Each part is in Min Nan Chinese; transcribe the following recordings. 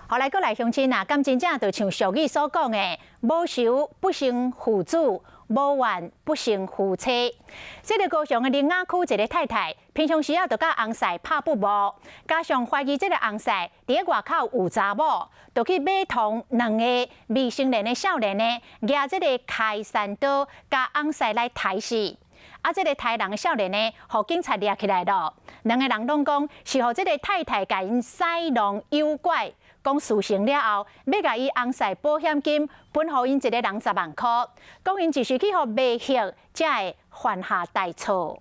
予來閣來鄉親啊，敢真正就像俗語所講的，無仇不成父子，無怨不成夫妻。這个高雄的苓雅區一个太太，平常時啊就佮翁婿拍不和，加上懷疑這个翁婿佇咧外口有查某，就去買通兩個未成年的少年呢，舉這个開山刀，共翁婿來刣死。啊，這个刣人的少年呢，予警察掠起來囉。兩个人攏講是予這个太太共𪜶使弄誘拐。講事成了後，欲共伊翁婿保險金分予𪜶一个人10萬箍，講𪜶就是去予賣血，才會犯下大錯。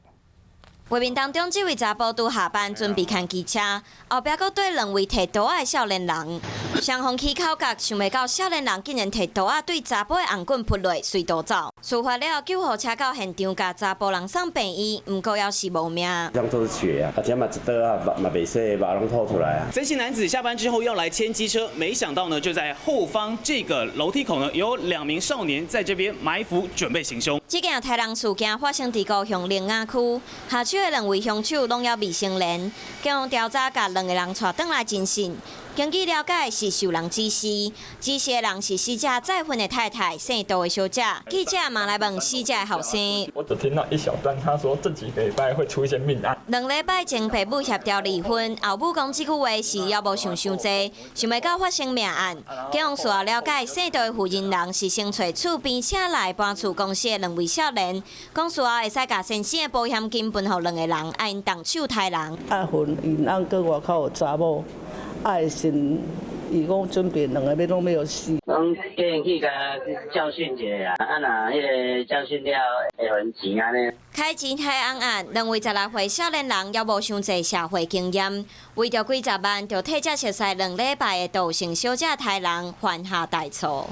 畫面當中，這位查埔拄下班準備牽機車，後壁閣綴兩位提刀仔的少年人，雙方起口角，想袂到少年人竟然提刀仔對查埔的頷頸撲落，隨逃走。事發了後，救護車到現場，共查埔人送病院，毋過猶是無命。這樣都是血啊，而且嘛一刀啊，嘛嘛袂使，肉攏吐出來啊。曾姓男子下班之後要來牽機車，沒想到呢，就在後方這個樓梯口呢，有兩名少年在這邊埋伏，準備行兇。這件刣人事件發生佇高雄苓雅區，下手的兩位兇手攏猶未成年，警方調查，共兩个人帶轉來偵訊。根據了解，是受人指使，指使的人是死者再婚的太太，姓杜的小姐。記者嘛來問死者的後生。我只聽到一小段，他說這幾個禮拜會出一些命案。2禮拜前，爸母協調離婚，後母講這句話時猶無想傷濟，想袂到發生命案。警方事後了解，姓杜的負責人是先揣厝邊請來搬厝公司的兩位少年，講事後會使共先生的保險金分予兩个人，愛𪜶動手刣人。阿芬𪜶翁閣外口有查某。愛心，伊講準備兩个欲攏欲予死。攏叫𪜶去共教訓一下啊！啊，若彼个教訓了會還錢按呢。開錢刣翁案，兩位16歲少年人猶無傷濟社會經驗，為著幾十萬，就替這熟似2禮拜的杜姓小姐刣人，犯下大錯。